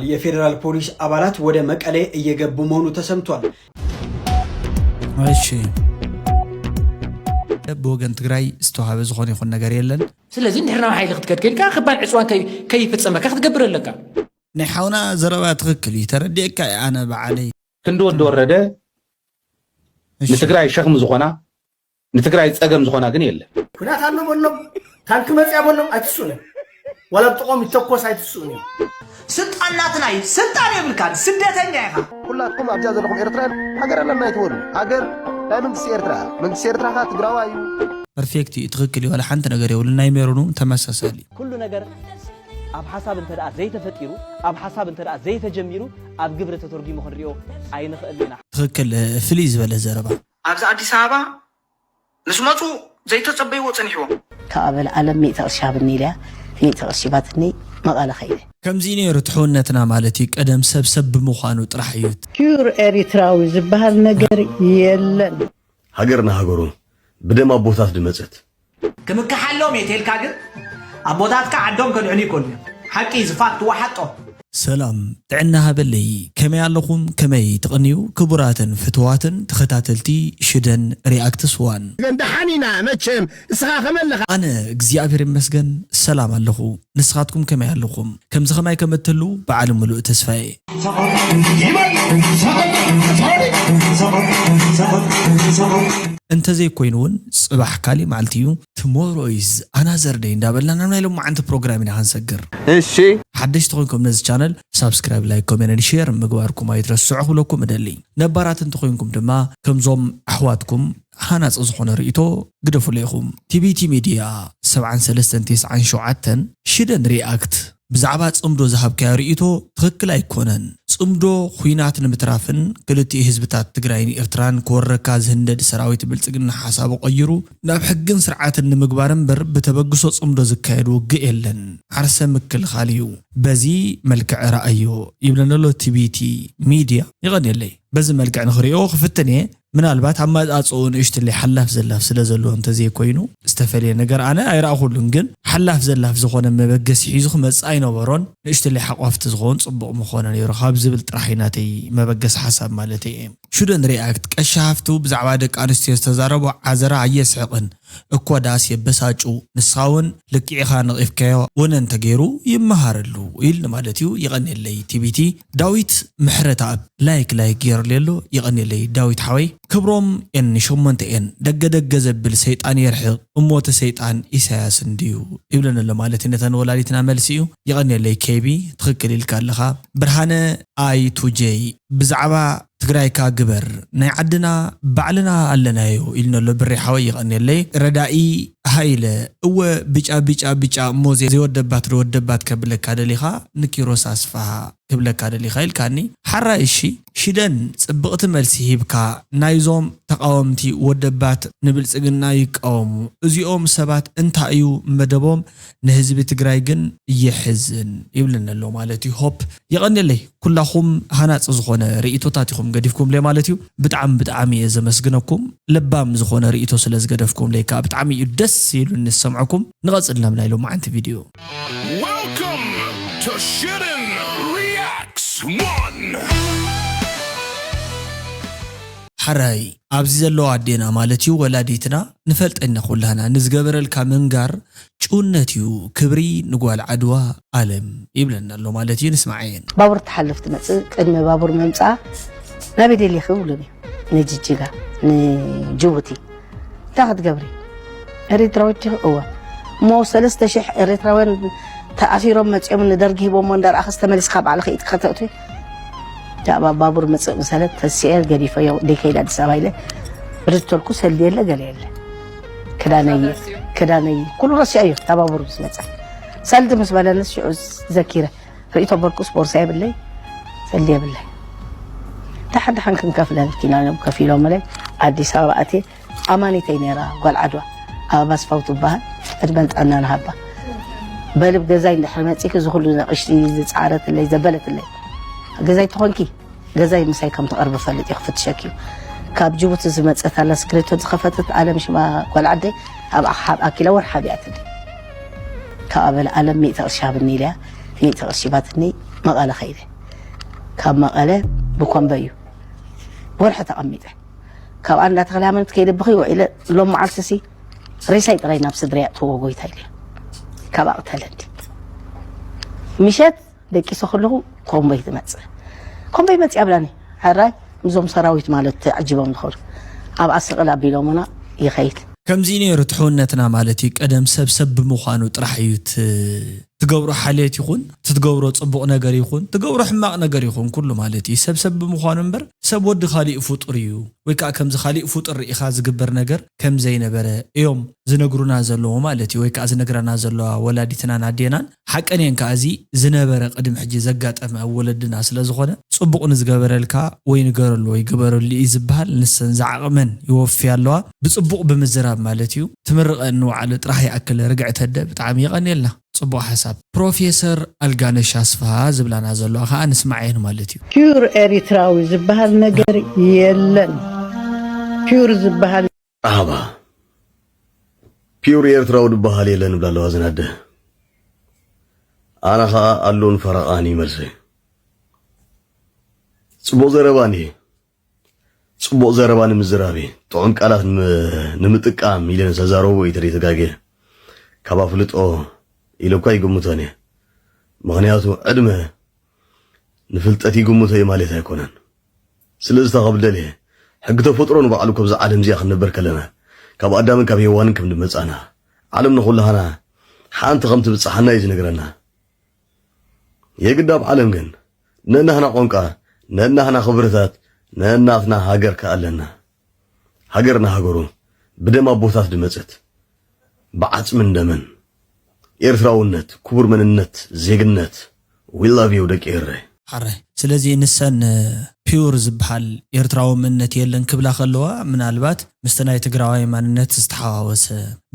የፌዴራል ፖሊስ አባላት ወደ መቀሌ እየገቡ መሆኑ ተሰምቷል። እሺ፣ ብወገን ትግራይ ዝተዋሃበ ዝኾነ ይኹን ነገር የለን። ስለዚ እንድሕር ናብ ሓይሊ ክትከድ ከይልካ ክባን ዕፅዋን ከይ- ከይፍፀመካ ክትገብር ኣለካ። ናይ ሓውና ዘረባ ትኽክል እዩ፣ ተረዲእካ እየ ኣነ በዓለይ። ክንዲ ወዲ ወረደ እሺ። ንትግራይ ሸኽሚ ዝኾና ንትግራይ ፀገም ዝኾና ግን የለን። ኩናት ኣሎ በሎም፣ ታንኪ መፅያ በሎም ኣይትስኡን እዮም። ዋላ ብጥቖም ይተኮስ ኣይትስኡን እዮም። ስልጣን ናትና እዩ። ስልጣን የብልካን፣ ስደተኛ ኢኻ። ኩላትኩም ኣብዛ ዘለኹም ኤርትራውያን ሃገር ኣለና ኣይትበሉ። ሃገር ናይ መንግስቲ ኤርትራ፣ መንግስቲ ኤርትራ ኸኣ ትግራዋይ እዩ። ፐርፌክት እዩ፣ ትኽክል እዩ፣ ዋላ ሓንቲ ነገር የብሉን። ናይ ሜሮን እውን ተመሳሳሊ እዩ። ኩሉ ነገር ኣብ ሓሳብ እንተ ደኣ ዘይተፈጢሩ፣ ኣብ ሓሳብ እንተ ደኣ ዘይተጀሚሩ፣ ኣብ ግብሪ ተተርጒሙ ክንሪኦ ኣይንኽእልን ኢና። ትኽክል፣ ፍልይ ዝበለ ዘረባ። ኣብዚ ኣዲስ ኣበባ ምስ መፁ ዘይተፀበይዎ ፀኒሕዎም። ካብ ኣበል ኣለም ሚእቲ ቅርሺ ሃብኒ ኢለያ፣ ሚእቲ ቅርሺ ባትኒ፣ መቐለ ከይደ። ከምዚ ነይሩ ትሕውነትና ማለት እዩ፣ ቀደም ሰብ ሰብ ብምዃኑ ጥራሕ እዩ። ፒዩር ኤሪትራዊ ዝበሃል ነገር የለን። ሃገርና ሃገሩ ብደም ኣቦታት ድመጸት። ክምክሓሎም እየ ተልካ ግን ኣቦታትካ ዓዶም ከድሕኑ ይኮኑ እዮም። ሓቂ እዩ ዝፋክት ዋሓጦ። ሰላም ጥዕና ሃበለይ፣ ከመይ ኣለኹም? ከመይ ትቕንዩ? ክቡራትን ፍትዋትን ተኸታተልቲ ሽደን ሪኣክትስ ዋን። ግን ደሓን ኢና መቸም፣ ንስኻ ከመይ ኣለኻ? ኣነ እግዚኣብሔር ይመስገን ሰላም ኣለኹ። ንስኻትኩም ከመይ ኣለኹም? ከምዚ ኸማይ ከም እትህልዉ በዓል ምሉእ ተስፋ እየ። እንተዘይኮይኑ እውን ጽባሕ ካሊእ መዓልቲ እዩ። Tomorrow is another day እንዳበልና ናብ ናይ ሎማዓንቲ ፕሮግራም ኢና ክንሰግር። እሺ። ሓደሽቲ ኮይንኩም ነዚ ቻነል ሳብስክራይብ፣ ላይክ፣ ኮሜንት፣ ሼር ምግባርኩም ኣይትረስዑ ክብለኩም እደሊ። ነባራት እንተኾይንኩም ድማ ከምዞም ኣሕዋትኩም ሃናጺ ዝኾነ ርእይቶ ግደፉለይ ኢኹም። ቲቢቲ ሚድያ ሰብዓን ሰለስተን ቴስዓን ሸውዓተን ሽደን ሪኣክት ብዛዕባ ጽምዶ ዝሃብካዮ ርእይቶ ትኽክል ኣይኮነን። ጽምዶ ኹናት ንምትራፍን ክልቲኡ ህዝብታት ትግራይን ኤርትራን ክወረካ ዝህንደድ ሰራዊት ብልጽግና ሓሳቡ ቀይሩ ናብ ሕግን ስርዓትን ንምግባር እምበር ብተበግሶ ጽምዶ ዝካየድ ውግእ የለን። ዓርሰ ምክልኻል እዩ። በዚ መልክዕ ረኣዮ ይብለና ኣሎ ቲቢቲ ሚድያ። የቐንየለይ። በዚ መልክዕ ንኽርእዮ ክፍትን እየ። ምናልባት ኣመጻጽኡ ንእሽትለይ ሓላፍ ዘላፍ ስለ ዘለዎ እንተዘይኮይኑ ዝተፈልየ ነገር ኣነ ኣይረኣኹሉን። ግን ሓላፍ ዘላፍ ዝኾነ መበገሲ ሒዙ ክመጽእ ኣይነበሮን። ንእሽትለይ ሓቋፍቲ ዝኸውን ጽቡቕ ምኾነ ነይሩ ካብ ዝብል ጥራሕ እዩ ናተይ መበገሲ ሓሳብ ማለተይ እየ። ሽደን ሪኣክት ቀሺ ሃፍቱ ብዛዕባ ደቂ ኣንስትዮ ዝተዛረቦ ዓዘራ ኣየስሕቕን። እኮ ዳስ የበሳጩ። ንስኻ እውን ልክዕ ኢኻ ነቒፍካዮ፣ ወነ እንተገይሩ ይመሃረሉ ኢል ማለት እዩ። የቐንየለይ ቲቢቲ። ዳዊት ምሕረተኣብ ላይክ ላይክ ገይሩለይ ኣሎ። የቐንየለይ ዳዊት ሓወይ። ክብሮም ኤን ሸሞንተ ኤን ደገ ደገ ዘብል ሰይጣን የርሕቕ እሞ እቲ ሰይጣን ኢሳያስ እንድዩ ይብለና ኣሎ ማለት እዩ። ነተን ወላዲትና መልሲ እዩ። የቐንየለይ ኬቢ ትኽክል ኢልካ ኣለኻ። ብርሃነ ኣይ ቱ ጀይ ብዛዕባ ትግራይካ ግበር ናይ ዓድና ባዕልና ኣለናዮ ኢልኒ ኣሎ ብሬ ሓወይ የቐንየለይ። ረዳኢ ሃይለ እወ ብጫ ብጫ ብጫ እሞ ዘይ- ዘይወደባት ዶ ወደባት ከብለካ ደሊኻ ንኪሮስ ኣስፍሃ ክብለካ ደሊኻ ኢልካኒ። ሓራይ እሺ ሽደን ጽብቕቲ መልሲ ሂብካ። ናይዞም ተቓወምቲ ወደባት ንብልጽግና ይቃወሙ እዚኦም ሰባት እንታይ እዩ መደቦም? ንህዝቢ ትግራይ ግን የሕዝን ይብለና ኣሎ ማለት እዩ። ሆፕ የቐንየለይ ኩላኹም ሃናፂ ዝኾነ ርእይቶታት ኢኹም ገዲፍኩምለይ ማለት እዩ። ብጣዕሚ ብጣዕሚ እየ ዘመስግነኩም። ለባም ዝኾነ ርእይቶ ስለ ዝገደፍኩምለይ ከዓ ብጣዕሚ እዩ ደስ ኢሉኒ ዝሰምዐኩም። ንቐፅል ናብ ናይ ሎማዓንቲ ቪድዮ። Welcome to Shooting Reacts One. ሓራይ ኣብዚ ዘለዋ ኣዴና ማለት እዩ ወላዲትና ንፈልጠና ኩላና ንዝገበረልካ ምንጋር ጭውነት እዩ ክብሪ ንጓል ዓድዋ ኣለም ይብለና ኣሎ ማለት እዩ። ንስማዓየን። ባቡር ትሓልፍ ትመፅእ ቅድሚ ባቡር ምምፃኣ ናበይ ደሊኺ ይብሉኒ ንጅጅጋ ንጅቡቲ እንታይ ክትገብሪ ኤሪትራዊት ዲኺ እወ እሞ ሰለስተ ሽሕ ኤሪትራውያን ተኣሲሮም መፂኦም ንደርጊ ሂቦሞ እንዳረኣኽስ ተመሊስካ ባዕልኺ ኢድኪ ከተእትዊ ጃባ ባቡር ምፅእ ምሰለት ተሲኤ ገዲፈዮ ደይከይድ ኣዲስ ኣበባ ኢለ ርድተልኩ ሰልዲ የለ ገለ የለ ክዳነይ ክዳነይ ኩሉ ረሲዐዮ እታ ባቡር ምስ መፀ ሰልዲ ምስ በለንስ ሽዑ ዘኪረ ርእይቶ በልኩስ ቦርሳ የብለይ ሰልዲ የብለይ ደሓን ደሓን ክንከፍለልኪ ኢና ኢሎም ከፊሎምለይ ኣዲስ ኣበባ ኣትየ ኣማኒተይ ነይራ ጓል ዓድዋ ኣበባ ኣስፋው ትበሃል ዕድመን ጥዕናን ሃባ በልብ ገዛይ እንድሕር መፂኪ እዚ ኩሉ ነቕሽቲ ዝፃረትለይ ዘበለትለይ ገዛይ ተኾንኪ ገዛይ ምሳይ ከም ትቐርቢ ፈልጥ እየ ክፍትሸኪ እዩ ካብ ጅቡቲ ዝመፀት ኣላ ስክሪቶ ዝኸፈተት ኣለም ሽማ ጓል ዓደይ ኣብ ኣኪላ ወርሓ ቢኣትኒ ካብ ኣበል ኣለም ሚእቲ ቅርሺ ሃብኒ ኢለያ ሚእቲ ቅርሺ ባትኒ መቐለ ኸይደ ካብ መቐለ ብኮምበ እዩ ወርሒ ተቐሚጠ። ካብኣ እንዳተኽለ ሃይማኖት ከይደ ብኽይ ውዒለ፣ ሎም መዓልቲ ሲ ሬሳይ ጥራይ ናብ ስድራይ ኣእትዎ ጎይታ ኢለ ካብ ኣቕተለኒ። ምሸት ደቂሰ ከለኹ ኮምቦይ ትመጽእ። ኮምቦይ መጽእ ኣብላኒ። ሕራይ ምስዞም ሰራዊት ማለት ተዓጂቦም ዝኸዱ ኣብኣ ስቕል ኣቢሎምና ይኸይድ። ከምዚ ነይሩ ትሕውነትና ማለት እዩ። ቀደም ሰብ ሰብ ብምዃኑ ጥራሕ እዩ። ትገብሮ ሓልየት ይኹን ትትገብሮ ጽቡቕ ነገር ይኹን ትገብሮ ሕማቕ ነገር ይኹን ኩሉ ማለት እዩ ሰብ ሰብ ብምዃኑ እምበር ሰብ ወዲ ካሊእ ፍጡር እዩ ወይ ከዓ ከምዚ ካሊእ ፍጡር ርኢኻ ዝግበር ነገር ከም ዘይነበረ እዮም ዝነግሩና ዘለዎ ማለት እዩ። ወይ ከዓ ዝነግረና ዘለዋ ወላዲትናን ኣዴናን ሓቀን እየን። ከዓ እዚ ዝነበረ ቅድሚ ሕጂ ዘጋጠመ ኣብ ወለድና ስለ ዝኾነ ጽቡቕ ንዝገበረልካ ወይ ንገረሉ ወይ ግበረሉ እዩ ዝበሃል። ንሰን ዝዓቕመን ይወፍያ ኣለዋ። ብጽቡቕ ብምዝራብ ማለት እዩ። ትምርቐኒ ውዓለ ጥራሕ ይኣክል። ርግዕተደ ብጣዕሚ የቐንየልና። ጽቡቕ ሓሳብ። ፕሮፌሰር ኣልጋነሽ ኣስፍሃ ዝብላና ዘለዋ ከኣ ንስማዐን ማለት እዩ። ፒውር ኤሪትራዊ ዝበሃል ነገር የለን። ፒውር ዝበሃል ኣባ ፒውር ኤርትራዊ ዝበሃል የለን ብላ ኣለዋ ዝናደ። ኣነ ኸኣ ኣሉን ፈረቓን እዩ መልሰይ። ጽቡቕ ዘረባ እንድየ። ጽቡቕ ዘረባ ንምዝራብ እየ። ጥዑም ቃላት ንም- ንምጥቃም ኢለ ዝተዛረቦ እዩ ተደይተጋግየ። ካብ ኣፍልጦ ኢለ እኳ ይግምቶን እየ። ምኽንያቱ ዕድመ ንፍልጠት ይግምቶ እዩ ማለት ኣይኮነን። ስለዚ እታ ክብል ደልየ፣ ሕጊ ተፈጥሮ ንባዕሉ ካብዛ ዓለም እዚኣ ክንነበር ከለና፣ ካብ ኣዳምን ካብ ሄዋንን ከም ዝመጻና፣ ዓለም ንኹላህና ሓንቲ ከም ትብጽሓና እዩ ዝነግረና። የግዳ ኣብ ዓለም ግን ነናህና ቋንቋ፣ ነናህና ክብርታት፣ ነናትና ሃገር ከኣ ኣለና። ሃገር ንሃገሩ ብደም ኣቦታት ድመጸት ብዓጽምን ደምን ኤርትራውነት ክቡር መንነት ዜግነት we love you ደቂ ኤረ። ሓራይ ስለዚ ንሰን ፒውር ዝበሃል ኤርትራዊ መንነት የለን ክብላ ከለዋ ምናልባት ምስቲ ናይ ትግራዋይ ማንነት ዝተሓዋወሰ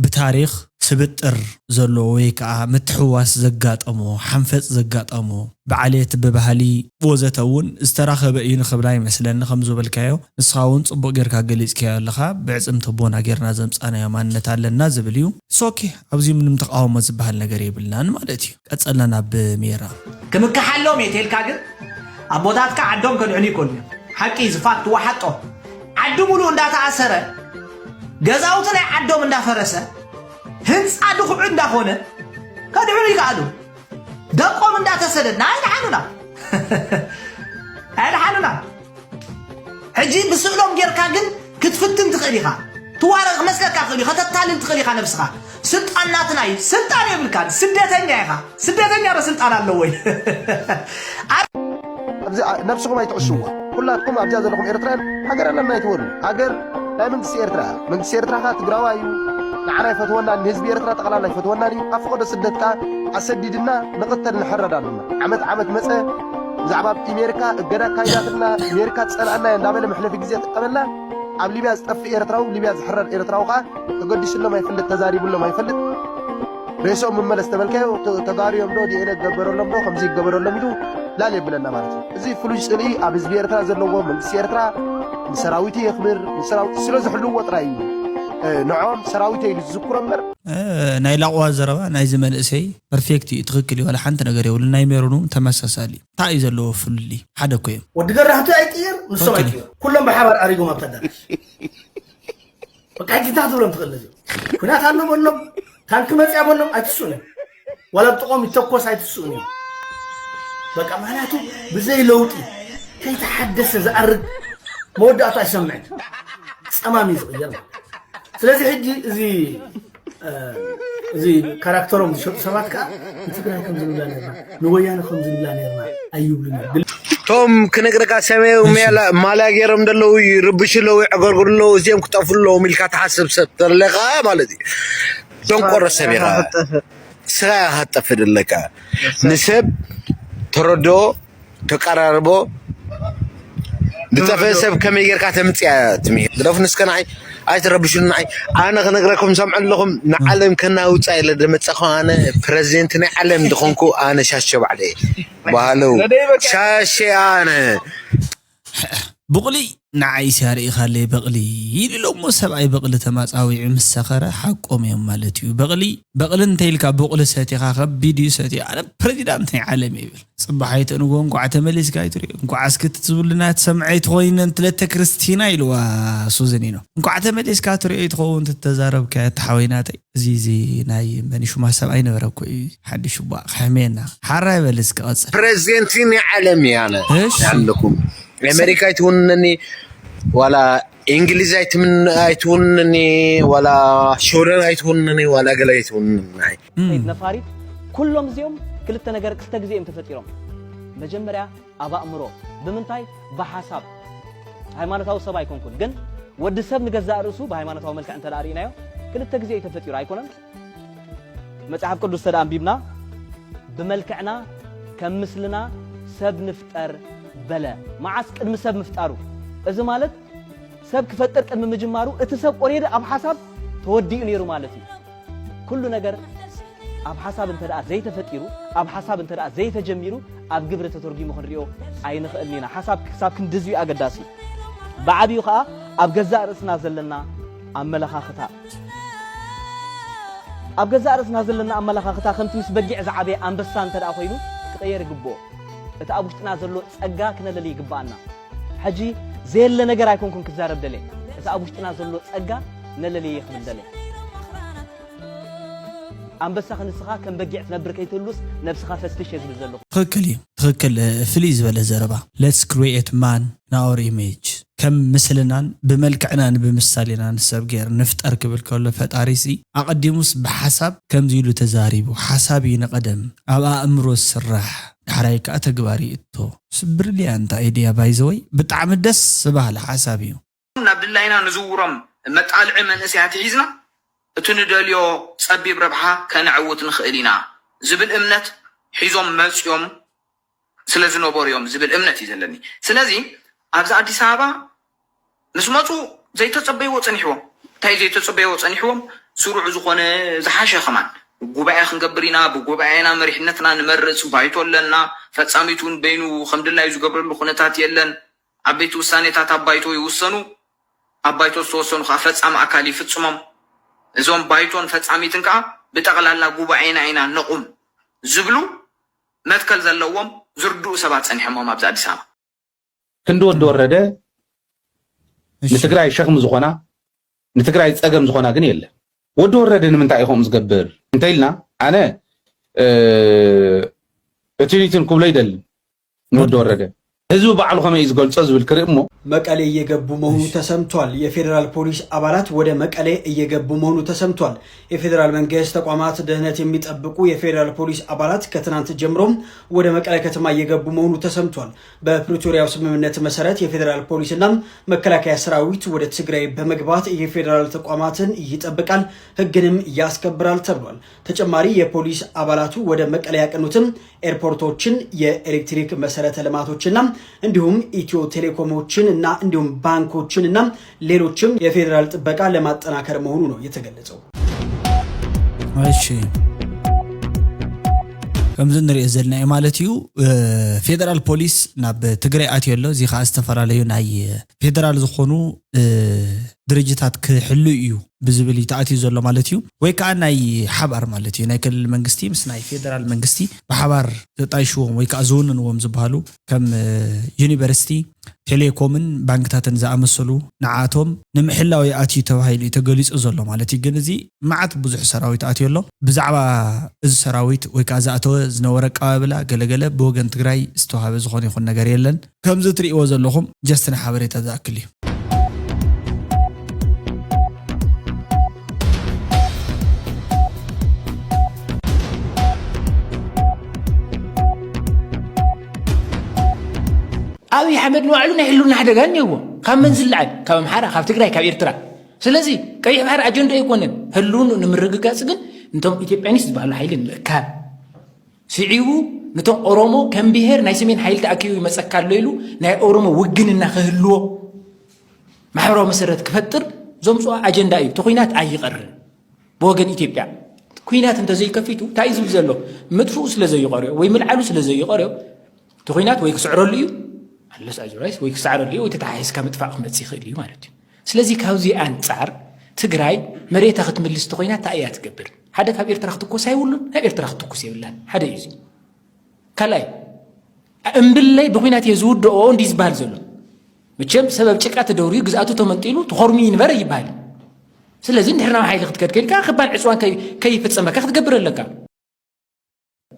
ብታሪኽ ስብጥር ዘለዎ ወይ ከዓ ምትሕውዋስ ዘጋጠሞ ሓንፈፅ ዘጋጠሞ ብዓሌት ብባህሊ ወዘተ እውን ዝተራኸበ እዩ ንኽብላ ይመስለኒ። ከም ዝበልካዮ ንስኻ እውን ፅቡቕ ጌርካ ገሊፅካዮ ኣለኻ። ብዕፅምቲ ኣቦና ጌርና ዘምፃእናዮ ማንነት ኣለና ዝብል እዩ። ሶኬ ኣብዚ ምንም ተቃውሞ ዝበሃል ነገር የብልናን ማለት እዩ። ቀፀልና ናብ ሜራ። ክምክሓሎም እየ ተልካ ግን ኣቦታትካ ዓዶም ከድዕኑ ይኮኑ እዮም። ሓቂ እዩ ዝፋክት ወሓጦ ዓዲ ሙሉእ እንዳተኣሰረ ገዛውቲ ናይ ዓዶም እንዳፈረሰ ህንፃ ድኹዑ እንዳኾነ ከድዕኑ ይከኣሉ ደቆም እንዳተሰደድና ኣይድሓኑና ኣይድሓኑና ሕጂ ብስእሎም ጌርካ ግን ክትፍትን ትኽእል ኢኻ ትዋረ ክመስለካ ክእል ከተታልል ትኽእል ኢኻ ነብስኻ ስልጣን ናትና እዩ ስልጣን የብልካን ስደተኛ ኢኻ ስደተኛ ዶ ስልጣን ኣለዎ እዩ ኣብዚ ነብስኹም ኣይትዕሽዋ ኩላትኩም ኣብዚኣ ዘለኹም ኤርትራን ሃገር ኣለና ኣይትበሉ ሃገር ናይ መንግስቲ ኤርትራ መንግስቲ ኤርትራ ከ ትግራዋ እዩ ንዓና ይፈትወና ንህዝቢ ኤርትራ ጠቕላላ ይፈትወና እዩ ኣብ ፈቐዶ ስደት ከ ኣሰዲድና ንቕተል ንሕረድ ኣለና ዓመት ዓመት መፀ ብዛዕባ ኣብ ኢሜሪካ እገዳ ኣካይዳትና ኢሜሪካ ትፀልኣና እያ እንዳበለ መሕለፊ ግዜ ጥቀመላ ኣብ ሊብያ ዝጠፍእ ኤርትራዊ ሊብያ ዝሕረድ ኤርትራዊ ከኣ ተገዲስሎም ኣይፈልጥ ተዛሪቡሎም ኣይፈልጥ ሬስኦም ምመለስ ተበልካዮ ተጋርዮም ዶ ዲኤነ ገበረሎም ዶ ከምዚ ይገበረሎም ኢሉ ላል የብለና ማለት እዩ እዚ ፍሉይ ስእሊ ኣብ ህዝቢ ኤርትራ ዘለዎ መንግስቲ ኤርትራ ንሰራዊቱ የኽብር ንሰራዊቱ ስለ ዝሕልዎ ጥራይ እዩ ንዖም ሰራዊተ ኢሉ ዝዝክሮ እምበር ናይ ላቕዋ ዘረባ ናይዚ መንእሰይ ፐርፌክት እዩ ትኽክል እዩ ዋላ ሓንቲ ነገር የብሉ ናይ ሜሮን እውን ተመሳሳሊ እዩ እንታይ እዩ ዘለዎ ፍሉሊ ሓደ እኮ እዮም ወዲ ገራህቱ ኣይቅየር ንሶም ኣይቅየር ኩሎም ብሓባር ኣሪጎም ኣብታ ኣዳራሽ በቃ ሕጂ እንታይ ክትብሎም ትኽእል ነዚኦም ኩናት ኣሎ በሎም ታንኪ መፅያ በሎም ኣይትስኡን እዮም ዋላ ብጥቖም ይተኮስ ኣይትስኡን እዮም በቃ ምክንያቱ ብዘይ ለውጢ ከይተሓደሰ ዝኣርግ መወዳእቱ ኣይሰምዕን ፀማም እዩ ዝቕየር ማለት ስለዚ ሕጂ እዚ እዚ ካራክተሮም ዝሸጡ ሰባት ከዓ ንትግራይ ከምዚ ንብላ ነርና ንወያነ ከምዚ ንብላ ነርና ኣይብሉን እዮም ቶም ክነግረካ ሰማያዊ ሜላ ማልያ ገይሮም ዘለዉ ይርብሹ ኣለዉ ይዕገርግሩ ኣለዉ እዚኦም ክጠፍኡ ኣለዎም ኢልካ ትሓስብ ሰብ ተለካ ማለት እዩ ደንቆሮ ሰብ ኢኻ ስራ ኢኻ ትጠፍእ ዘለካ ንሰብ ተረድኦ ተቀራርቦ ዝጠፈ ሰብ ከመይ ጌርካ ተምፅያ ትምሂር ግደፉ ንስከ ንዓይ ኣይትረብሹኒ ንዓይ ኣነ ክነግረኩም ሰምዑ ኣለኹም ንዓለም ከናውፃ ኢለ ዝመፀኹ ኣነ ፕረዚደንት ናይ ዓለም ዝኮንኩ ኣነ ሻሸ ባዕለ ባህለው ሻሸ ኣነ ብቕሊ ንዓይሲ ኣርኢኻለይ በቕሊ ኢሉ ኢሎሞ ሰብኣይ በቕሊ ተማፃዊዒ ምስ ሰኸረ ሓቆም እዮም ማለት እዩ። በቕሊ በቕሊ እንተኢልካ ብቑሊ ሰቲኻ ከቢድ እዩ ሰትዩ። ኣነ ፕሬዚዳንት ናይ ዓለም ይብል። ጽባሕ ኣይትእንጎ እንኳዕ ተመሊስካ ኣይትሪኦ እንኳዕ እስክቲ ትብልና ትሰምዐ ኣይትኾይነን ትለተ ክርስቲና ኢልዋ ሱዝኒኖ። እንኳዕ ተመሊስካ ትሪኦ ኣይትኸውን ትተዛረብካ ተሓወይናተይ። እዚ እዚ ናይ መኒሹማ ሰብ ኣይነበረ እኮ እዩ። ሓድሽ ቧ ክሕመየና ሓራይ በል እስኪ ቀጽል። ፕሬዚደንት ናይ ዓለም እያ ኣነ እሺ። ኣለኩም ኣሜሪካ ኣይትውንነኒ ዋላ እንግሊዝ ኣይትምን ኣይትውንነኒ ዋላ ሽወደን ኣይትውንነኒ ዋላ ገለ ኣይትውንነኒ። ሰይድ ነፋሪት ኩሎም እዚኦም ክልተ ነገር ክልተ ግዜ እዮም ተፈጢሮም። መጀመርያ ኣብ ኣእምሮ ብምንታይ ብሓሳብ። ሃይማኖታዊ ሰብ ኣይኮንኩን ግን ወዲ ሰብ ንገዛእ ርእሱ ብሃይማኖታዊ መልክዕ እንተ ርእናዮ ክልተ ግዜ እዩ ተፈጢሩ ኣይኮነን። መጽሓፍ ቅዱስ ተደኣ ኣንቢብና ብመልክዕና ከም ምስልና ሰብ ንፍጠር በለ። መዓስ ቅድሚ ሰብ ምፍጣሩ? እዚ ማለት ሰብ ክፈጥር ቅድሚ ምጅማሩ እቲ ሰብ ኦሬዲ ኣብ ሓሳብ ተወዲኡ ነይሩ ማለት እዩ። ኩሉ ነገር ኣብ ሓሳብ እንተ ደኣ ዘይተፈጢሩ ኣብ ሓሳብ እንተ ደኣ ዘይተጀሚሩ ኣብ ግብሪ ተተርጒሙ ክንሪኦ ኣይንኽእልን ኢና። ሓሳብ ክሳብ ክንድዝዩ ኣገዳሲ እዩ። ብዓብዩ ኸኣ ኣብ ገዛእ ርእስና ዘለና ኣመለኻኽታ ኣብ ገዛእ ርእስና ዘለና ኣመለኻኽታ ከምቲ ምስ በጊዕ ዝዓበየ ኣንበሳ እንተ ደኣ ኮይኑ ክቕየር ይግብኦ። እቲ ኣብ ውሽጥና ዘሎ ጸጋ ክነለሊ ይግብኣና። ሕጂ ዘየለ ነገር ኣይኮንኩን ክዛረብ ደልየ። እቲ ኣብ ውሽጥና ዘሎ ጸጋ ነለልየ ክብል ደልየ። ኣንበሳ ክንስኻ ከም በጊዕ ትነብር ከይትህሉስ ነብስኻ ፈትሽ እየ ዝብል ዘለኹ። ትኽክል እዩ። ትኽክል። ፍልይ ዝበለ ዘረባ። Let's create man in our image። ከም ምስልናን ብመልክዕናን ብምሳሌናን ሰብ ገይር ንፍጠር ክብል ከሎ ፈጣሪሲ ኣቐዲሙስ ብሓሳብ ከምዚ ኢሉ ተዛሪቡ። ሓሳብ እዩ ንቐደም ኣብ ኣእምሮ ዝስራሕ ዳሕራይ ከኣ ተግባር ይእቶ። ብሪልያንት ኣይድያ ባይዘወይ ብጣዕሚ ደስ ዝባህሊ ሓሳብ እዩ። ናብ ድላይና ንዝውሮም መጣልዒ መንእሰያት ሒዝና እቲ ንደልዮ ጸቢብ ረብሓ ከነዕውት ንኽእል ኢና ዝብል እምነት ሒዞም መጺኦም ስለ ዝነበሩ እዮም ዝብል እምነት እዩ ዘለኒ። ስለዚ ኣብዚ ኣዲስ ኣበባ ምስ መፁ ዘይተፀበይዎ ፀኒሕዎም። እንታይ ዘይተፀበይዎ ፀኒሕዎም? ስሩዕ ዝኾነ ዝሓሸ ከማን ጉባኤ ክንገብር ኢና፣ ብጉባኤና መሪሕነትና ንመርፅ፣ ባይቶ ኣለና፣ ፈፃሚት እውን በይኑ ከም ድላዩ ዝገብረሉ ኩነታት የለን። ዓበይቲ ውሳኔታት ኣብ ባይቶ ይውሰኑ፣ ኣብ ባይቶ ዝተወሰኑ ከዓ ፈፃሚ ኣካል ይፍፅሞም። እዞም ባይቶን ፈፃሚትን ከዓ ብጠቕላላ ጉባኤና ኢና ነቑም ዝብሉ መትከል ዘለዎም ዝርድኡ ሰባት ፀኒሖሞም ኣብዚ ኣዲስ ኣበባ። ክንዲ ወዲ ወረደ ንትግራይ ሸኽሚ ዝኾና ንትግራይ ፀገም ዝኾና ግን የለን። ወዲ ወረደ ንምንታይ እዩ ከምኡ ዝገብር እንተኢልና ኣነ እትኒትን ክብሎ ይደልን ንወዲ ወረደ ህዝቢ ባዕሉ ከመይ እዩ ዝገልፆ ዝብል ክርኢ እሞ መቀሌ እየገቡ መሆኑ ተሰምቷል። የፌዴራል ፖሊስ አባላት ወደ መቀሌ እየገቡ መሆኑ ተሰምቷል። የፌዴራል መንግስት ተቋማት ደህንነት የሚጠብቁ የፌዴራል ፖሊስ አባላት ከትናንት ጀምሮም ወደ መቀለ ከተማ እየገቡ መሆኑ ተሰምቷል። በፕሪቶሪያው ስምምነት መሰረት የፌዴራል ፖሊስና መከላከያ ሰራዊት ወደ ትግራይ በመግባት የፌዴራል ተቋማትን ይጠብቃል፣ ህግንም ያስከብራል ተብሏል። ተጨማሪ የፖሊስ አባላቱ ወደ መቀለ ያቀኑትም ኤርፖርቶችን፣ የኤሌክትሪክ መሰረተ ልማቶችና እንዲሁም ኢትዮ ቴሌኮሞችን እና እንዲሁም ባንኮችን እና ሌሎችም የፌዴራል ጥበቃ ለማጠናከር መሆኑ ነው የተገለጸው። እሺ ከምዚ ንሪኦ ዘለና እዩ ማለት እዩ። ፌደራል ፖሊስ ናብ ትግራይ ኣትዮ ኣሎ። እዚ ከዓ ዝተፈላለዩ ናይ ፌደራል ዝኾኑ ድርጅታት ክሕሉ እዩ ብዝብል እዩ ተኣትዩ ዘሎ ማለት እዩ። ወይ ከዓ ናይ ሓባር ማለት እዩ ናይ ክልል መንግስቲ ምስ ናይ ፌደራል መንግስቲ ብሓባር ዘጣይሽዎም ወይ ከዓ ዝውንንዎም ዝበሃሉ ከም ዩኒቨርሲቲ፣ ቴሌኮምን ባንክታትን ዝኣመሰሉ ንዓቶም ንምሕላው ይኣትዩ ተባሂሉ እዩ ተገሊፁ ዘሎ ማለት እዩ። ግን እዚ መዓት ብዙሕ ሰራዊት ኣትዩ ኣሎ። ብዛዕባ እዚ ሰራዊት ወይ ከዓ ዝኣተወ ዝነበረ ኣቀባብላ ገለገለ ብወገን ትግራይ ዝተዋሃበ ዝኾነ ይኹን ነገር የለን። ከምዚ እትርእይዎ ዘለኹም ጀስት ንሓበሬታ ዝኣክል እዩ። ኣብይ ኣሕመድ ንባዕሉ ናይ ህልውና ሓደጋ እኒአዎ። ካብ መን ዝለዓል? ካብ ኣምሓራ፣ ካብ ትግራይ፣ ካብ ኤርትራ። ስለዚ ቀይሕ ባሕሪ ኣጀንዳ ኣይኮነን። ህልውንኡ ንምርግጋፅ ግን እንቶም ኢትዮጵያኒስት ዝበሃሉ ሓይሊ ንምእካብ ስዒቡ ነቶም ኦሮሞ ከም ብሄር ናይ ሰሜን ሓይሊ ተኣኪቡ ይመፀካ ኣሎ ኢሉ ናይ ኦሮሞ ውግንና ክህልዎ ማሕበራዊ መሰረት ክፈጥር ዘምፅኦ ኣጀንዳ እዩ። እቲ ኹናት ኣይቐርን ብወገን ኢትዮጵያ። ኲናት እንተዘይከፊቱ እንታይ እዩ ዝብል ዘሎ? ምጥፍኡ ስለ ዘይቐርዮ ወይ ምልዓሉ ስለ ዘይቐርዮ እቲ ኹናት ወይ ክስዕረሉ እዩ ኣለስ ኣዝራይስ ወይ ክሳዕረሉ ወይ ተተሓሒዝካ ምጥፋእ ክመጽእ ይኽእል እዩ ማለት እዩ። ስለዚ ካብዚ ኣንጻር ትግራይ መሬታ ክትምልስ ተኾይና እንታይ እያ ትገብር? ሓደ ካብ ኤርትራ ክትኮስ ኣይብሉን፣ ናብ ኤርትራ ክትኩስ የብላን። ሓደ እዩ እዚ። ካልኣይ እምብለይ ብኹናት እየ ዝውድኦ እንዲ ዝበሃል ዘሎ። መቸም ሰብ ኣብ ጭቃ ተደውርዩ ግዝኣቱ ተመንጢሉ ተኾርሚ ይንበር ይበሃል። ስለዚ እንድሕር ናብ ሓይሊ ክትከድ ከይልካ ክባን ዕፅዋን ከይ- ከይፍፀመካ ክትገብር ኣለካ።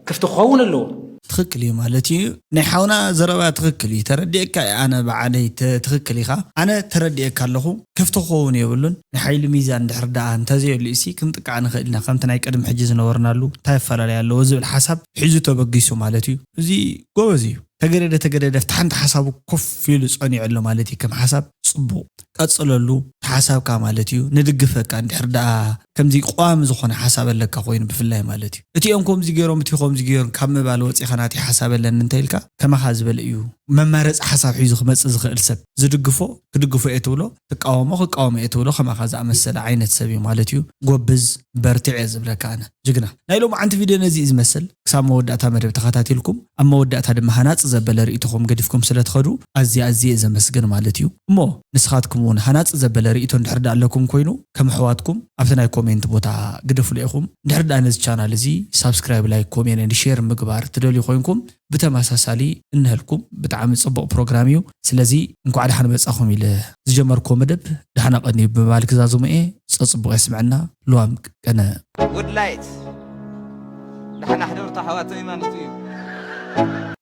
ክፍቲ ክኸውን ኣለዎ። ትኽክል እዩ ማለት እዩ። ናይ ሓውና ዘረባ ትኽክል እዩ። ተረዲእካ እየ ኣነ ብዓለይ ተ- ትኽክል ኢኻ። ኣነ ተረዲእካ ኣለኹ። ክፍቲ ክኸውን የብሉን። ናይ ሓይሊ ሚዛን ድሕር ደኣ እንተዘየሉ ሲ ክንጥቃዕ ንኽእል ኢና። ከምቲ ናይ ቅድሚ ሕጂ ዝነበርናሉ እንታይ ኣፈላለየ ኣለዎ ዝብል ሓሳብ ሒዙ ተበጊሱ ማለት እዩ። እዚ ጎበዝ እዩ። ተገደደ ተገደደ ኣብቲ ሓንቲ ሓሳቡ ኮፍ ኢሉ ጸኒዑ ኣሎ ማለት እዩ። ከም ሓሳብ ጽቡቕ ቀጽለሉ። እቲ ሓሳብካ ማለት እዩ ንድግፈካ። እንድሕር ደኣ ከምዚ ቋሚ ዝኾነ ሓሳብ ኣለካ ኮይኑ ብፍላይ ማለት እዩ። እቲኦም ከምዚ ገይሮም እቲ ከምዚ ገይሮም ካብ ምባል ወፂኻ ናተይ ሓሳብ ኣለኒ እንተኢልካ ከማኻ ዝበለ እዩ መማረፂ ሓሳብ ሒዙ ክመፅእ ዝኽእል ሰብ። ዝድግፎ ክድግፎ እየ ትብሎ፣ ትቃወሞ ክቃወሞ እየ ትብሎ፣ ከማኻ ዝኣመሰለ ዓይነት ሰብ እዩ ማለት እዩ። ጎብዝ በርትዕ እየ ዝብለካ ኣነ። ጅግና ናይ ሎማዓንቲ ቪድዮ ነዚ እዩ ዝመስል። ክሳብ መወዳእታ መደብ ተኸታቲልኩም ኣብ መወዳእታ ድማ ሃናፂ ዘበለ ርእይቶኹም ገዲፍኩም ስለ ትኸዱ ኣዝየ ኣዝየ እየ ዘመስግን ማለት እዩ። እሞ ንስኻትኩም እውን ሃናፂ ዘበለ ርእይቶ እንድሕር ዳ ኣለኩም ኮይኑ ከም ኣሕዋትኩም ኣብቲ ናይ ኮሜንት ቦታ ግደፉሉ ኢኹም። እንድሕር ዳ ነዚ ቻናል እዚ ሳብስክራይብ፣ ላይክ፣ ኮሜንት፣ ሼር ምግባር ትደልዩ ኮይንኩም ብተመሳሳሊ እንሀልኩም። ብጣዕሚ ፅቡቕ ፕሮግራም እዩ። ስለዚ እንኳዕ ደሓን መፃኹም ኢለ ዝጀመርኩዎ መደብ ደሓና ቀንዩ ብምባል ክዛዝሙ እየ። ፀፅቡቕ የስምዐና። ልዋም ቀነ ውድላይት ደሓን ኣሕደርቱ ኣሕዋተይ ማለት እዩ።